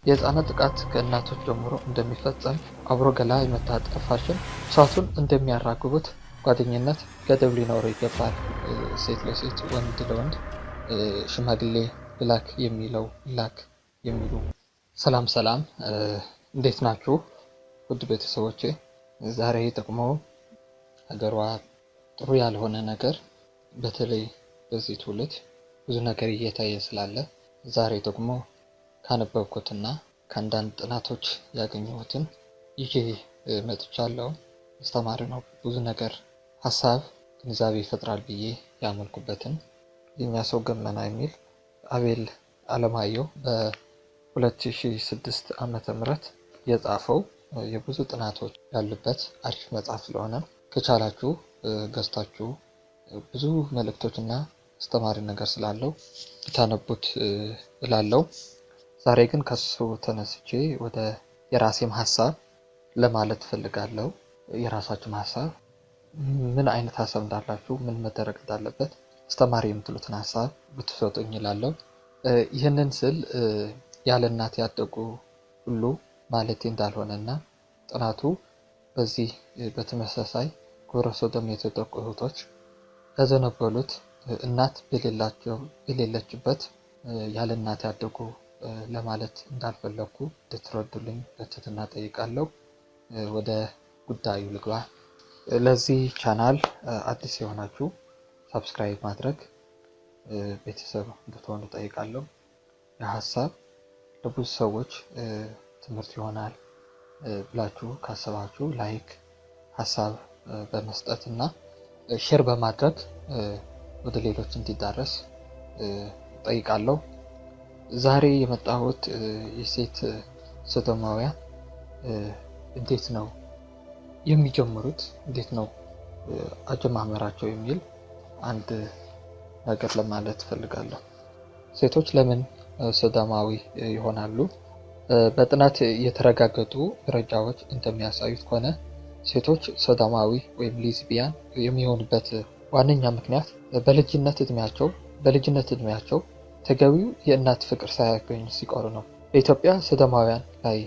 የህፃናት ጥቃት ከእናቶች ጀምሮ እንደሚፈጸም፣ አብሮ ገላ የመታጠብ ፋሽን እሳቱን እንደሚያራግቡት፣ ጓደኝነት ገደብ ሊኖረው ይገባል። ሴት ለሴት፣ ወንድ ለወንድ ሽማግሌ ብላክ የሚለው ላክ የሚሉ። ሰላም ሰላም፣ እንዴት ናችሁ ውድ ቤተሰቦቼ? ዛሬ ደግሞ ሀገሯ ጥሩ ያልሆነ ነገር፣ በተለይ በዚህ ትውልድ ብዙ ነገር እየታየ ስላለ፣ ዛሬ ደግሞ ካነበብኩትና ከአንዳንድ ጥናቶች ያገኘሁትን ይዤ መጥቻለሁ። አስተማሪ ነው፣ ብዙ ነገር ሀሳብ ግንዛቤ ይፈጥራል ብዬ ያመልኩበትን የእኛ ሰው ገመና የሚል አቤል አለማየሁ በ2006 ዓመተ ምህረት የጻፈው የብዙ ጥናቶች ያሉበት አሪፍ መጽሐፍ ስለሆነ ከቻላችሁ ገዝታችሁ ብዙ መልእክቶች እና አስተማሪ ነገር ስላለው ብታነቡት እላለሁ። ዛሬ ግን ከሱ ተነስቼ ወደ የራሴም ሀሳብ ለማለት እፈልጋለሁ። የራሳችሁም ሀሳብ፣ ምን አይነት ሀሳብ እንዳላችሁ፣ ምን መደረግ እንዳለበት፣ አስተማሪ የምትሉትን ሀሳብ ብትሰጡኝ እላለሁ። ይህንን ስል ያለ እናት ያደጉ ሁሉ ማለቴ እንዳልሆነ እና ጥናቱ በዚህ በተመሳሳይ ግብረ ሰዶም የተጠቁ እህቶች ያዘነበሉት እናት በሌላቸው በሌለችበት ያለ እናት ያደጉ ለማለት እንዳልፈለግኩ እንድትረዱልኝ በትህትና ጠይቃለሁ። ወደ ጉዳዩ ልግባ። ለዚህ ቻናል አዲስ የሆናችሁ subscribe ማድረግ ቤተሰብ እንድትሆኑ ጠይቃለሁ። የሀሳብ ለብዙ ሰዎች ትምህርት ይሆናል ብላችሁ ካሰባችሁ like፣ ሀሳብ በመስጠት እና share በማድረግ ወደ ሌሎች እንዲዳረስ ጠይቃለሁ። ዛሬ የመጣሁት የሴት ሶዶማውያን እንዴት ነው የሚጀምሩት፣ እንዴት ነው አጀማመራቸው የሚል አንድ ነገር ለማለት እፈልጋለሁ። ሴቶች ለምን ሶዶማዊ ይሆናሉ? በጥናት የተረጋገጡ መረጃዎች እንደሚያሳዩት ከሆነ ሴቶች ሶዶማዊ ወይም ሌዝቢያን የሚሆኑበት ዋነኛ ምክንያት በልጅነት እድሜያቸው ተገቢው የእናት ፍቅር ሳያገኙ ሲቀሩ ነው። በኢትዮጵያ ሶዶማውያን ላይ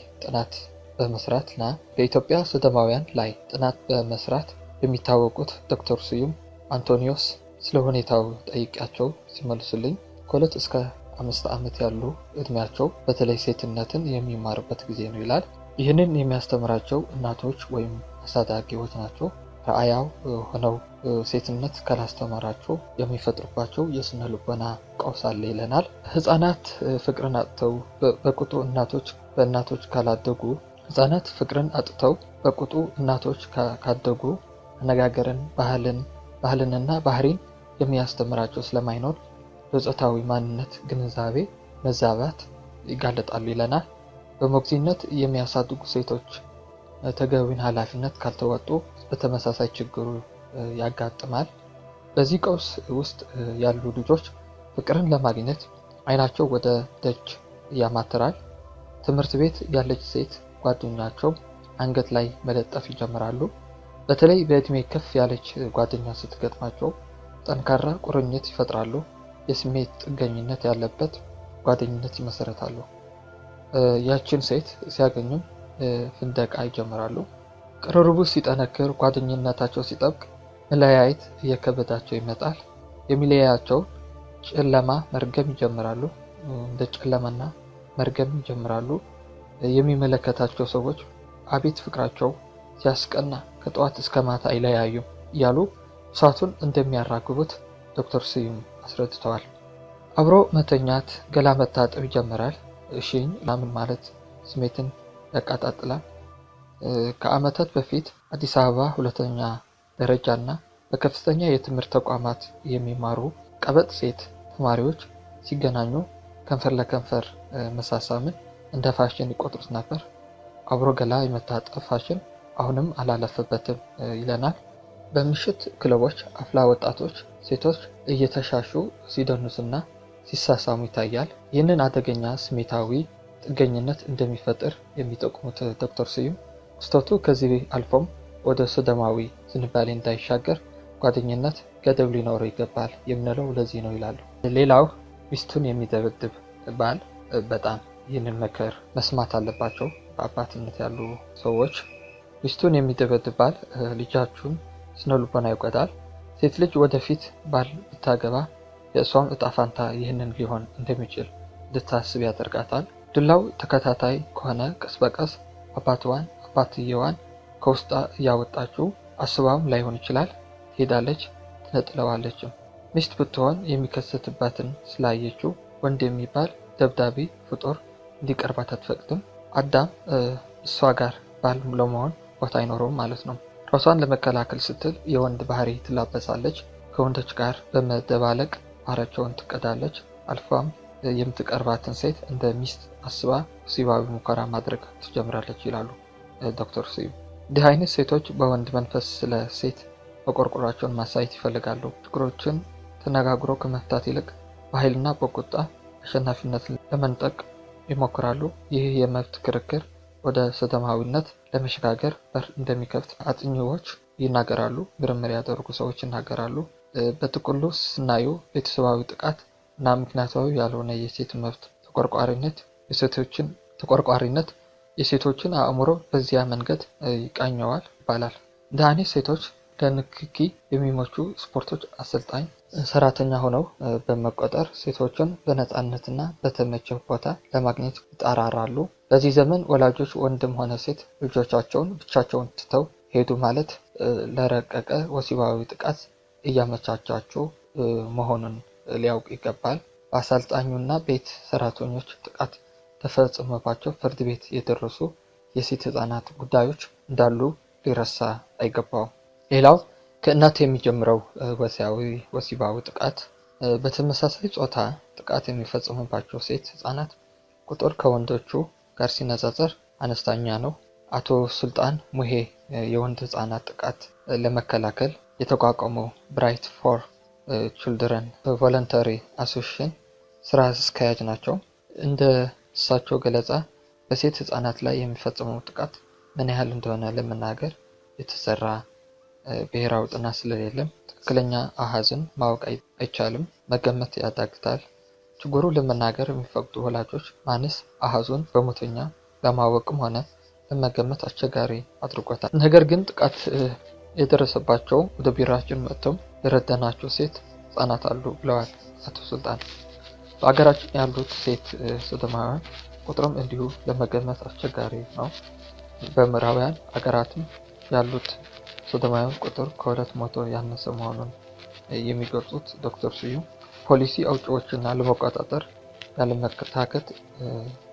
ጥናት በመስራት የሚታወቁት ዶክተር ስዩም አንቶኒዮስ ስለ ሁኔታው ጠይቂያቸው ሲመልሱልኝ ከ2 እስከ 5 ዓመት ያሉ እድሜያቸው በተለይ ሴትነትን የሚማሩበት ጊዜ ነው ይላል። ይህንን የሚያስተምራቸው እናቶች ወይም አሳዳጊዎች ናቸው። ረአያው ሆነው ሴትነት ካላስተማራቸው የሚፈጥሩባቸው የስነ ልቦና ቀውስ አለ ይለናል። ህጻናት ፍቅርን አጥተው በቅጡ እናቶች በእናቶች ካላደጉ ህጻናት ፍቅርን አጥተው በቅጡ እናቶች ካደጉ አነጋገርን፣ ባህልንና ባህሪን የሚያስተምራቸው ስለማይኖር ለጾታዊ ማንነት ግንዛቤ መዛባት ይጋለጣሉ ይለናል። በሞግዚትነት የሚያሳድጉ ሴቶች ተገቢውን ኃላፊነት ካልተወጡ በተመሳሳይ ችግሩ ያጋጥማል። በዚህ ቀውስ ውስጥ ያሉ ልጆች ፍቅርን ለማግኘት አይናቸው ወደ ደጅ ያማትራል። ትምህርት ቤት ያለች ሴት ጓደኛቸው አንገት ላይ መለጠፍ ይጀምራሉ። በተለይ በእድሜ ከፍ ያለች ጓደኛ ስትገጥማቸው ጠንካራ ቁርኝት ይፈጥራሉ። የስሜት ጥገኝነት ያለበት ጓደኝነት ይመሰረታሉ። ያችን ሴት ሲያገኙም ፍንደቃ ይጀምራሉ። ቅርርቡ ሲጠነክር፣ ጓደኝነታቸው ሲጠብቅ መለያየት እየከበዳቸው ይመጣል። የሚለያቸውን ጨለማ መርገም ይጀምራሉ። እንደ ጨለማና መርገም ይጀምራሉ። የሚመለከታቸው ሰዎች አቤት ፍቅራቸው ሲያስቀና፣ ከጠዋት እስከ ማታ አይለያዩም እያሉ እሳቱን እንደሚያራግቡት ዶክተር ስዩም አስረድተዋል። አብሮ መተኛት፣ ገላ መታጠብ ይጀምራል። እሺኝ ምናምን ማለት ስሜትን ያቀጣጥላል። ከዓመታት በፊት አዲስ አበባ ሁለተኛ ደረጃ እና በከፍተኛ የትምህርት ተቋማት የሚማሩ ቀበጥ ሴት ተማሪዎች ሲገናኙ ከንፈር ለከንፈር መሳሳምን እንደ ፋሽን ይቆጥሩት ነበር። አብሮ ገላ የመታጠብ ፋሽን አሁንም አላለፈበትም ይለናል። በምሽት ክለቦች አፍላ ወጣቶች ሴቶች እየተሻሹ ሲደንሱና ሲሳሳሙ ይታያል። ይህንን አደገኛ ስሜታዊ ጥገኝነት እንደሚፈጥር የሚጠቁሙት ዶክተር ስዩም ክስተቱ ከዚህ አልፎም ወደ ሶዶማዊ ዝንባሌ እንዳይሻገር ጓደኝነት ገደብ ሊኖረው ይገባል የምንለው ለዚህ ነው ይላሉ። ሌላው ሚስቱን የሚደበድብ ባል በጣም ይህንን ምክር መስማት አለባቸው። በአባትነት ያሉ ሰዎች ሚስቱን የሚደበድብ ባል ልጃችሁን ስነ ልቦና ይጎዳል። ሴት ልጅ ወደፊት ባል ብታገባ የእሷም እጣ ፋንታ ይህንን ሊሆን እንደሚችል እንድታስብ ያደርጋታል። ዱላው ተከታታይ ከሆነ ቀስ በቀስ አባትዋን አባትየዋን ከውስጧ እያወጣችው አስባም ላይሆን ይችላል ትሄዳለች፣ ትነጥለዋለችም። ሚስት ብትሆን የሚከሰትባትን ስላየችው ወንድ የሚባል ደብዳቤ ፍጡር እንዲቀርባት አትፈቅድም። አዳም እሷ ጋር ባል ለመሆን ቦታ አይኖረውም ማለት ነው። ራሷን ለመከላከል ስትል የወንድ ባህሪ ትላበሳለች። ከወንዶች ጋር በመደባለቅ ባህሪያቸውን ትቀዳለች። አልፏም የምትቀርባትን ሴት እንደ ሚስት አስባ ወሲባዊ ሙከራ ማድረግ ትጀምራለች ይላሉ ዶክተር ስዩም። እንዲህ አይነት ሴቶች በወንድ መንፈስ ስለ ሴት መቆርቆራቸውን ማሳየት ይፈልጋሉ። ችግሮችን ተነጋግሮ ከመፍታት ይልቅ በኃይልና በቁጣ አሸናፊነትን ለመንጠቅ ይሞክራሉ። ይህ የመብት ክርክር ወደ ሰዶማዊነት ለመሸጋገር በር እንደሚከፍት አጥኚዎች ይናገራሉ። ምርምር ያደረጉ ሰዎች ይናገራሉ። በጥቅሉ ስናየው ቤተሰባዊ ጥቃት እና ምክንያታዊ ያልሆነ የሴት መብት ተቆርቋሪነት የሴቶችን ተቆርቋሪነት የሴቶችን አእምሮ በዚያ መንገድ ይቃኘዋል ይባላል። እንደ አይነት ሴቶች ለንክኪ የሚመቹ ስፖርቶች አሰልጣኝ ሰራተኛ ሆነው በመቆጠር ሴቶችን በነፃነትና በተመቸ ቦታ ለማግኘት ይጣራራሉ። በዚህ ዘመን ወላጆች ወንድም ሆነ ሴት ልጆቻቸውን ብቻቸውን ትተው ሄዱ ማለት ለረቀቀ ወሲባዊ ጥቃት እያመቻቻቸው መሆኑን ሊያውቅ ይገባል። በአሰልጣኙና ቤት ሰራተኞች ጥቃት ተፈጽሞባቸው ፍርድ ቤት የደረሱ የሴት ህጻናት ጉዳዮች እንዳሉ ሊረሳ አይገባውም። ሌላው ከእናት የሚጀምረው ወሲባዊ ጥቃት በተመሳሳይ ጾታ ጥቃት የሚፈጽሙባቸው ሴት ህጻናት ቁጥር ከወንዶቹ ጋር ሲነጻጸር አነስተኛ ነው። አቶ ሱልጣን ሙሄ የወንድ ህጻናት ጥቃት ለመከላከል የተቋቋመው Bright for Children Voluntary Association ስራ አስኪያጅ ናቸው። እንደ እሳቸው ገለጻ በሴት ህጻናት ላይ የሚፈጽመው ጥቃት ምን ያህል እንደሆነ ለመናገር የተሰራ ብሔራዊ ጥናት ስለሌለም ትክክለኛ አሃዝን ማወቅ አይቻልም፣ መገመት ያዳግታል። ችግሩ ለመናገር የሚፈቅዱ ወላጆች ማነስ አሃዙን በመቶኛ ለማወቅም ሆነ ለመገመት አስቸጋሪ አድርጎታል። ነገር ግን ጥቃት የደረሰባቸው ወደ ቢሮአችን መጥተው የረዳናቸው ሴት ህጻናት አሉ ብለዋል አቶ ሱልጣን። በሀገራችን ያሉት ሴት ሰዶማውያን ቁጥርም እንዲሁ ለመገመት አስቸጋሪ ነው። በምዕራባውያን ሀገራትም ያሉት ሰዶማውያን ቁጥር ከ200 ያነሰ መሆኑን የሚገልጹት ዶክተር ስዩም ፖሊሲ አውጪዎችና ለመቆጣጠር ያለመታከት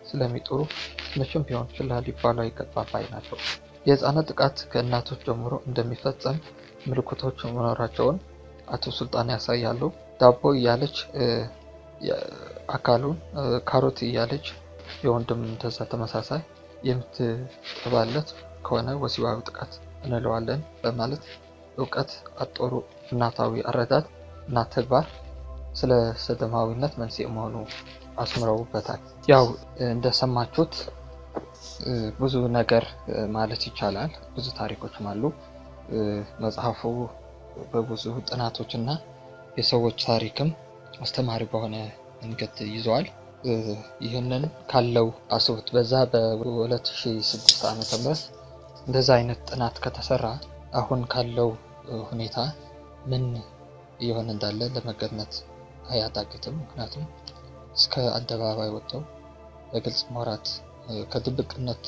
ስለሚጥሩ መቼም ቢሆን ችላ ሊባሉ አይገባም ባይ ናቸው። የህፃናት ጥቃት ከእናቶች ጀምሮ እንደሚፈጸም ምልክቶች መኖራቸውን አቶ ሱልጣን ያሳያሉ። ዳቦ እያለች አካሉን፣ ካሮት እያለች የወንድም እንደዛ ተመሳሳይ የምትጠባለት ከሆነ ወሲባዊ ጥቃት እንለዋለን በማለት እውቀት አጠሩ እናታዊ አረዳድ እና ተግባር ስለ ሰዶማዊነት መንስኤ መሆኑ አስምረውበታል። ያው እንደሰማችሁት ብዙ ነገር ማለት ይቻላል። ብዙ ታሪኮችም አሉ። መጽሐፉ በብዙ ጥናቶች እና የሰዎች ታሪክም አስተማሪ በሆነ መንገድ ይዘዋል። ይህንን ካለው አስቡት። በዛ በ2006 ዓመተ ምህረት እንደዛ አይነት ጥናት ከተሰራ አሁን ካለው ሁኔታ ምን እየሆነ እንዳለ ለመገመት አያዳግትም። ምክንያቱም እስከ አደባባይ ወጥተው በግልጽ ማውራት ከድብቅነት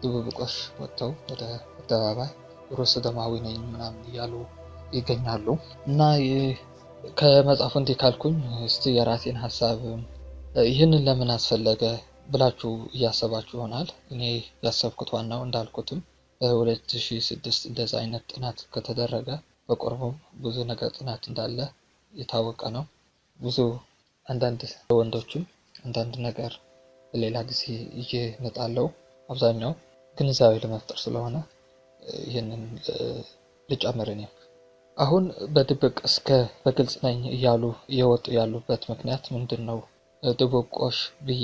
ድብብቆሽ ወጥተው ወደ አደባባይ ግብረ ሰዶማዊ ነኝ ምናምን እያሉ ይገኛሉ። እና ከመጽሐፉ እንዲህ ካልኩኝ እስቲ የራሴን ሀሳብ ይህንን ለምን አስፈለገ ብላችሁ እያሰባችሁ ይሆናል። እኔ ያሰብኩት ዋናው እንዳልኩትም በ2006 እንደዛ አይነት ጥናት ከተደረገ በቅርቡም ብዙ ነገር ጥናት እንዳለ የታወቀ ነው። ብዙ አንዳንድ ወንዶችም አንዳንድ ነገር ሌላ ጊዜ ይዤ እመጣለሁ። አብዛኛው ግንዛቤ ለመፍጠር ስለሆነ ይህንን ልጨምር እኔ። አሁን በድብቅ እስከ በግልጽ ነኝ እያሉ እየወጡ ያሉበት ምክንያት ምንድን ነው? ድብቆሽ ብዬ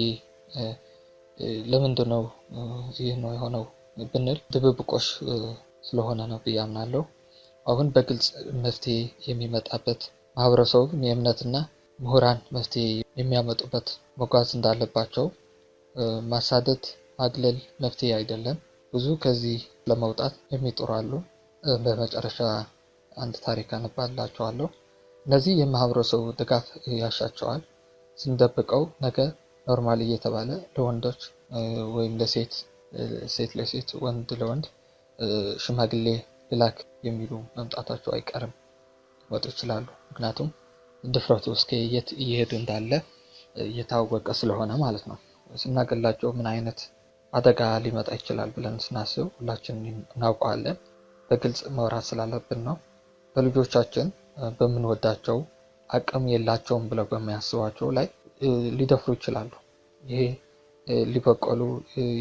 ለምንድን ነው ይህ ነው የሆነው ብንል ድብብቆሽ ስለሆነ ነው ብዬ አምናለሁ። አሁን በግልጽ መፍትሄ የሚመጣበት ማህበረሰቡ የእምነትና ምሁራን መፍትሄ የሚያመጡበት መጓዝ እንዳለባቸው ማሳደድ ማግለል መፍትሄ አይደለም። ብዙ ከዚህ ለመውጣት የሚጥሩ አሉ። በመጨረሻ አንድ ታሪክ አነባላችኋለሁ። እነዚህ የማህበረሰቡ ድጋፍ ያሻቸዋል። ስንደብቀው ነገ normal እየተባለ ለወንዶች ወይም ለሴት፣ ሴት ለሴት፣ ወንድ ለወንድ ሽማግሌ ልላክ የሚሉ መምጣታቸው አይቀርም። ሊመጡ ይችላሉ። ምክንያቱም ድፍረቱ እስከ የት እየሄዱ እንዳለ እየታወቀ ስለሆነ ማለት ነው። ስናገላቸው ምን አይነት አደጋ ሊመጣ ይችላል ብለን ስናስብ ሁላችንም እናውቀዋለን። በግልጽ መውራት ስላለብን ነው። በልጆቻችን በምንወዳቸው አቅም የላቸውም ብለው በሚያስቧቸው ላይ ሊደፍሩ ይችላሉ። ይሄ ሊበቀሉ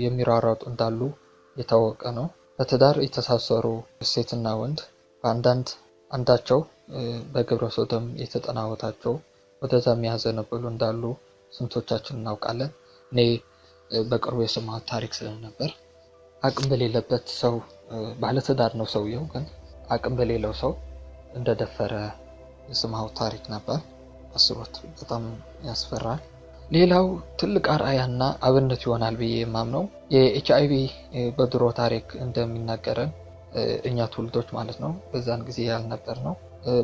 የሚሯሯጡ እንዳሉ የታወቀ ነው። በትዳር የተሳሰሩ ሴትና ወንድ በአንዳንድ አንዳቸው በግብረ ሰዶም የተጠናወታቸው ወደዛ የሚያዘነብሉ እንዳሉ ስንቶቻችን እናውቃለን። እኔ በቅርቡ የሰማሁት ታሪክ ስለነበር አቅም በሌለበት ሰው፣ ባለትዳር ነው ሰውየው፣ ግን አቅም በሌለው ሰው እንደደፈረ የሰማሁት ታሪክ ነበር። አስቦት፣ በጣም ያስፈራል። ሌላው ትልቅ አርአያና አብነት ይሆናል ብዬ የማምነው የኤችአይቪ በድሮ ታሪክ እንደሚናገረን እኛ ትውልዶች ማለት ነው በዛን ጊዜ ያልነበር ነው።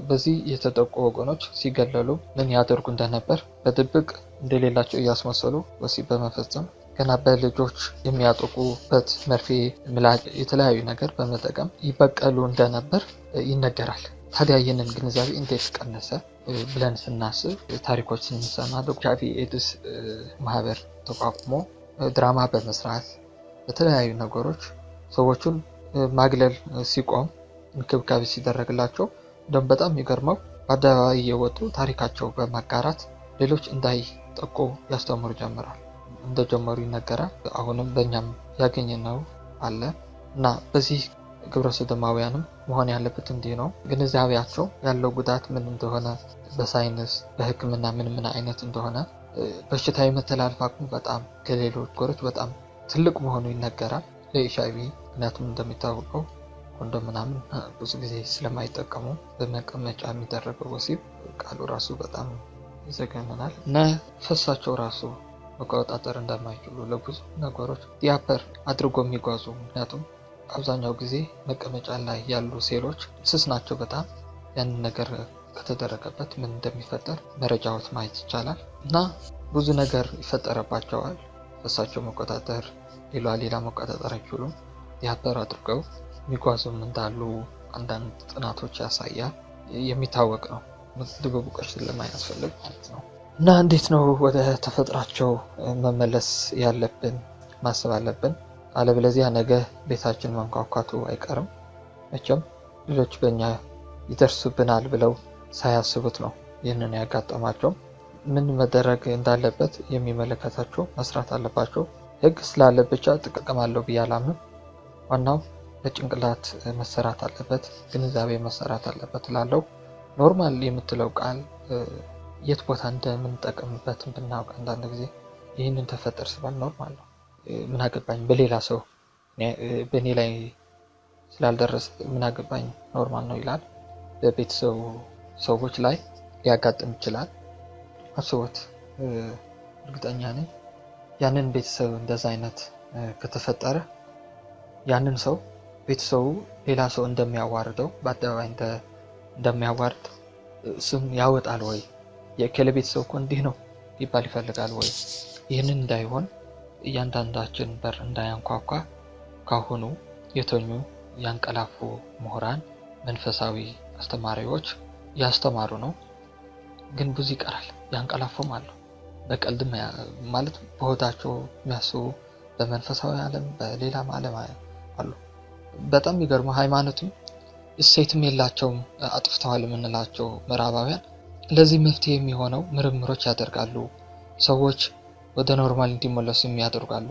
በዚህ የተጠቁ ወገኖች ሲገለሉ ምን ያደርጉ እንደነበር በድብቅ እንደሌላቸው እያስመሰሉ ወሲብ በመፈጸም ገና በልጆች የሚያጠቁበት መርፌ፣ ምላጭ፣ የተለያዩ ነገር በመጠቀም ይበቀሉ እንደነበር ይነገራል። ታዲያ ይህንን ግንዛቤ እንዴት ቀነሰ ብለን ስናስብ፣ ታሪኮች ስንሰማ ኤችአይቪ ኤድስ ማህበር ተቋቁሞ ድራማ በመስራት በተለያዩ ነገሮች ሰዎቹን ማግለል ሲቆም፣ እንክብካቤ ሲደረግላቸው፣ እንደውም በጣም የሚገርመው በአደባባይ እየወጡ ታሪካቸው በማጋራት ሌሎች እንዳይጠቁ ያስተምሩ ጀምራል እንደጀመሩ ይነገራል። አሁንም በእኛም ያገኘነው አለ እና በዚህ ግብረ ሰዶማውያንም መሆን ያለበት እንዲህ ነው። ግንዛቤያቸው ያለው ጉዳት ምን እንደሆነ በሳይንስ በሕክምና ምን ምን አይነት እንደሆነ፣ በሽታ የመተላለፍ አቅሙ በጣም ከሌሎች ነገሮች በጣም ትልቅ መሆኑ ይነገራል ለኤችአይቪ። ምክንያቱም እንደሚታወቀው ኮንዶም ምናምን ብዙ ጊዜ ስለማይጠቀሙ በመቀመጫ የሚደረገው ወሲብ ቃሉ ራሱ በጣም ይዘገንናል እና ፈሳቸው ራሱ መቆጣጠር እንደማይችሉ፣ ለብዙ ነገሮች ዲያፐር አድርጎ የሚጓዙ፣ ምክንያቱም አብዛኛው ጊዜ መቀመጫ ላይ ያሉ ሴሎች ስስ ናቸው በጣም፣ ያንን ነገር ከተደረገበት ምን እንደሚፈጠር መረጃዎች ማየት ይቻላል እና ብዙ ነገር ይፈጠረባቸዋል። ፈሳቸው መቆጣጠር ሌላ ሌላ መቆጣጠር አይችሉም። ዲያፐር አድርገው የሚጓዙም እንዳሉ አንዳንድ ጥናቶች ያሳያል። የሚታወቅ ነው። ድብብቆች ስለማያስፈልግ ማለት ነው። እና እንዴት ነው ወደ ተፈጥሯቸው መመለስ ያለብን ማሰብ አለብን። አለበለዚያ ነገ ቤታችን መንኳኳቱ አይቀርም። መቼም ልጆች በእኛ ይደርሱብናል ብለው ሳያስቡት ነው ይህንን ያጋጠማቸው። ምን መደረግ እንዳለበት የሚመለከታቸው መስራት አለባቸው። ሕግ ስላለ ብቻ ጥቅም አለው ብዬ አላምንም። ዋናው በጭንቅላት መሰራት አለበት፣ ግንዛቤ መሰራት አለበት እላለሁ። Normal የምትለው ቃል የት ቦታ እንደምንጠቀምበት ብናውቅ፣ አንዳንድ ጊዜ ይህንን ተፈጠር ሲባል normal ነው፣ ምን አገባኝ፣ በሌላ ሰው በእኔ ላይ ስላልደረሰ ምን አገባኝ፣ normal ነው ይላል። በቤተሰቡ ሰዎች ላይ ሊያጋጥም ይችላል። አስቦት፣ እርግጠኛ ነኝ ያንን ቤተሰብ እንደዛ አይነት ከተፈጠረ ያንን ሰው ቤተሰቡ ሌላ ሰው እንደሚያዋርደው፣ በአደባባይ እንደሚያዋርድ ስም ያወጣል ወይ? የእከሌ ቤተሰብ እኮ እንዲህ ነው ሊባል ይፈልጋል ወይ? ይህንን እንዳይሆን፣ እያንዳንዳችን በር እንዳያንኳኳ ካሁኑ የተኙ ያንቀላፉ ምሁራን፣ መንፈሳዊ አስተማሪዎች ያስተማሩ ነው። ግን ብዙ ይቀራል። ያንቀላፉም አሉ። በቀልድም ማለት በሆዳቸው የሚያስቡ በመንፈሳዊ ዓለም በሌላም ዓለም አሉ። በጣም የሚገርመው ሃይማኖትም እሴትም የላቸውም አጥፍተዋል የምንላቸው ምዕራባውያን ለዚህ መፍትሄ የሚሆነው ምርምሮች ያደርጋሉ። ሰዎች ወደ normal እንዲመለሱ የሚያደርጋሉ።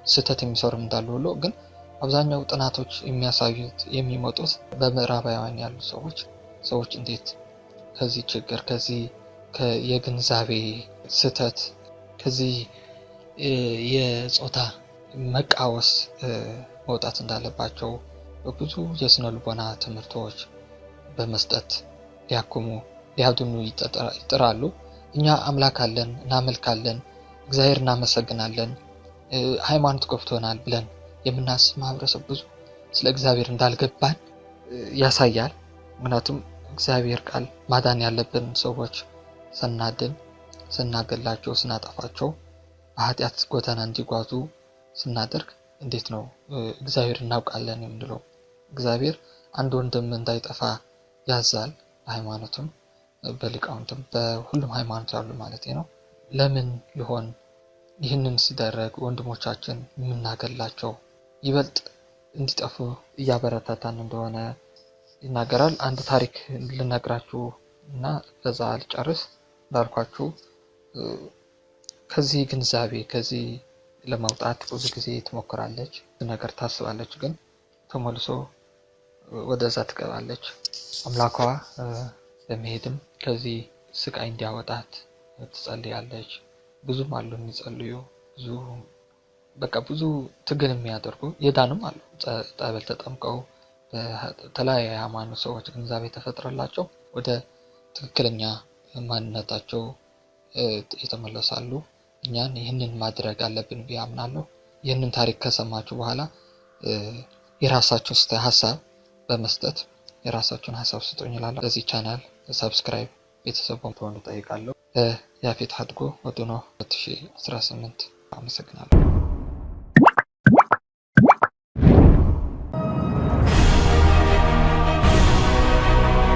ስህተት የሚሰሩም እንዳሉ ሁሉ ግን አብዛኛው ጥናቶች የሚያሳዩት የሚመጡት በምዕራባውያን ያሉ ሰዎች እንዴት ከዚህ ችግር፣ ከዚህ የግንዛቤ ስህተት፣ ከዚህ የጾታ መቃወስ መውጣት እንዳለባቸው ብዙ የስነ ልቦና ትምህርቶች በመስጠት ሊያክሙ ሊያድኑ ይጥራሉ። እኛ አምላክ አለን፣ እናመልካለን፣ እግዚአብሔር እናመሰግናለን። ሃይማኖት ገብቶናል ብለን የምናስብ ማህበረሰብ ብዙ ስለ እግዚአብሔር እንዳልገባን ያሳያል። ምክንያቱም እግዚአብሔር ቃል ማዳን ያለብን ሰዎች ስናድን፣ ስናገላቸው፣ ስናጠፋቸው፣ በኃጢአት ጎዳና እንዲጓዙ ስናደርግ እንዴት ነው እግዚአብሔር እናውቃለን የምንለው? እግዚአብሔር አንድ ወንድም እንዳይጠፋ ያዛል። በሃይማኖትም በሊቃውንትም በሁሉም ሃይማኖት ያሉ ማለት ነው። ለምን ይሆን ይህንን ሲደረግ ወንድሞቻችን የምናገላቸው ይበልጥ እንዲጠፉ እያበረታታን እንደሆነ ይናገራል። አንድ ታሪክ ልነግራችሁ እና በዛ ልጨርስ። እንዳልኳችሁ ከዚህ ግንዛቤ ከዚህ ለመውጣት ብዙ ጊዜ ትሞክራለች፣ ነገር ታስባለች፣ ግን ተመልሶ ወደዛ ትገባለች። አምላኳ በመሄድም ከዚህ ስቃይ እንዲያወጣት ትጸልያለች። ብዙም አሉ የሚጸልዩ፣ ብዙ በቃ ብዙ ትግል የሚያደርጉ የዳኑም አሉ። ጠበል ተጠምቀው በተለያየ ሃይማኖት ሰዎች ግንዛቤ ተፈጥሮላቸው ወደ ትክክለኛ ማንነታቸው የተመለሳሉ። እኛን ይህንን ማድረግ አለብን ብዬ አምናለሁ። ይህንን ታሪክ ከሰማችሁ በኋላ የራሳችሁን ሀሳብ በመስጠት የራሳችሁን ሀሳብ ስጡኝ እላለሁ። ለዚህ ቻናል subscribe ቤተሰብ እንድትሆኑ እጠይቃለሁ። ያፌት ሀድጎ ወጥኖ 2018። አመሰግናለሁ።